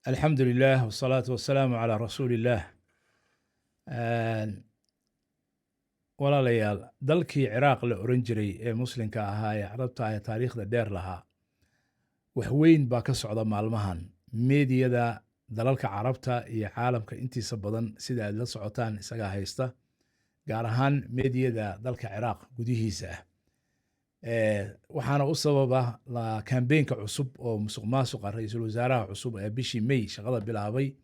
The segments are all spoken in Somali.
Alxamdu lilah wsalaatu wasalaamu calaa rasuuli illaah. Walaalayaal, dalkii Ciraaq la oran jiray ee Muslimka ahaa ee Carabta ee taariikhda dheer lahaa, wax weyn baa ka socda maalmahan meediyada dalalka Carabta iyo caalamka intiisa badan. Sida aad la socotaan, isagaa haysta, gaar ahaan meediyada dalka Ciraaq gudihiisa ah. Waxaana u sababa campaign-ka cusub oo musuq maasuqa ra-iisul wasaaraha cusub ee bishii May shaqada bilaabay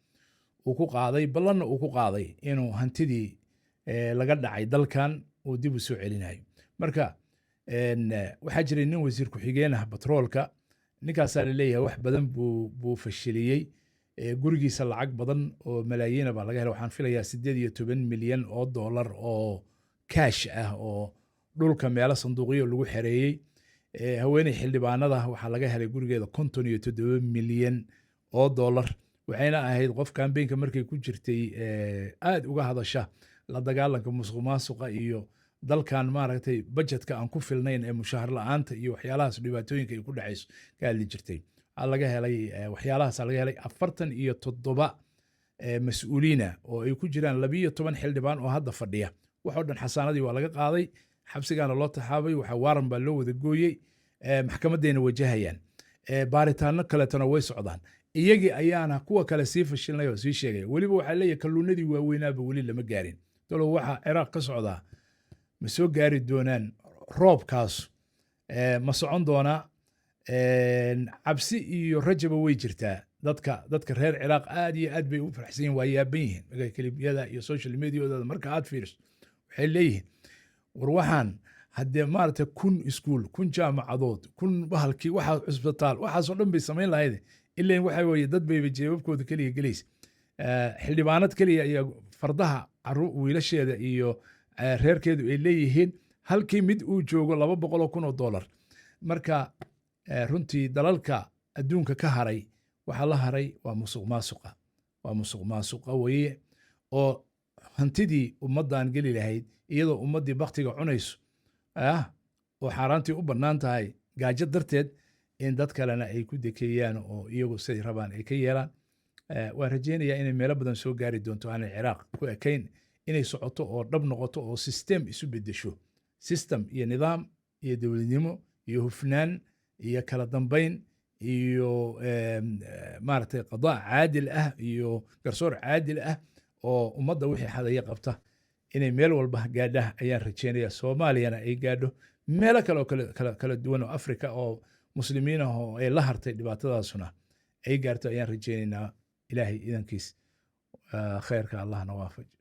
uu ku qaaday, ballanna uu ku qaaday inuu hantidii laga dhacay dalkan uu dib u soo celinayo. Marka waxaa jiray nin wasiir ku-xigeen ah batroolka. Ninkaasaa laleeyahay wax badan buu fashiliyey. Gurigiisa lacag badan oo malaayiina baa laga helay. Waxaan filayaa 18 milyan oo dollar oo cash ah oo dhulka meelo sanduuqyo lagu xereeyey. Haweeney xildhibaanada waxaa laga helay gurigeeda 57 milyan oo dollar, waxayna ahayd qof campaign-ka markay ku jirtay aad uga hadasha la dagaalanka musuq maasuqa iyo dalkan, maaragtay, budgetka aan ku filnayn ee mushahar la-aanta iyo waxyaalahaas dhibaatooyinka ay ku dhacayso ka hadli jirtay. Waxaa laga helay waxyaalahaas laga helay 47 mas-uuliina oo ay ku jiraan 12 xildhibaan oo hadda fadhiya. Waxoo dhan xasaanadii waa laga qaaday, xabsigaana loo taxaabay, waxa waaran baa loo wada gooyey, maxkamadayna wajahayaan. Baaritaano kaleetona way socdaan. Iyagii ayaana kuwa kale sii fashilnay oo sii sheegaya. Weliba waxaa leeyahay kalluunadii waaweynaaba weli lama gaarin. Talow waxa Ciraaq ka socdaa ma soo gaari doonaan? Roobkaas ma socon doonaa? Cabsi iyo rajaba way jirtaa. Dadka reer Ciraaq aad iyo aad bay u faraxsan yihin, waa yaaban yihiin. Marka clip-yada iyo social mediadooda marka aad fiiriso, waxay leeyihiin, "War waxaan haddee, maaragtay, 1000 iskuul, 1000 jaamacadood, 1000 bahalkii, waxaa cusbitaal, waxaasoo dhan bay samayn lahayd." Ilan waxa weeye dad bayba jeebabkooda keliya gelaysa. Xildhibaanad keliya ayaa fardaha wiilasheeda iyo reerkeedu ay leeyihiin halkii mid uu joogo $200,000. Marka runtii dalalka adduunka ka haray waxaa la haray waa musuq maasuqa, waa musuq maasuqa weye, oo hantidii ummaddan geli lahayd, iyadoo ummaddii baktiga cunayso oo xaaraantii u bannaan tahay gaajo darteed, in dad kalena ay ku dekeeyaan oo iyagu siday rabaan ay ka yeelaan. Waan rajaynayaa inay meelo badan soo gaari doonto, aanay Ciraaq ku ekayn, inay socoto oo dhab noqoto oo system isu bedesho, system iyo nidaam iyo dowladnimo iyo hufnaan iyo kala dambayn iyo maaragtay, qadaa caadil ah iyo garsoor caadil ah oo ummadda wixii xadaya qabta, inay meel walba gaadha ayaan rajaynaya. Soomaaliyana ay gaadho, meelo kale oo kala duwan oo Afrika oo Muslimiin ah oo ay la hartay dhibaatadaasuna ay gaarto ayaan rajaynaynaa, Ilaahay idankiis. Khayrka Allahna waafaji.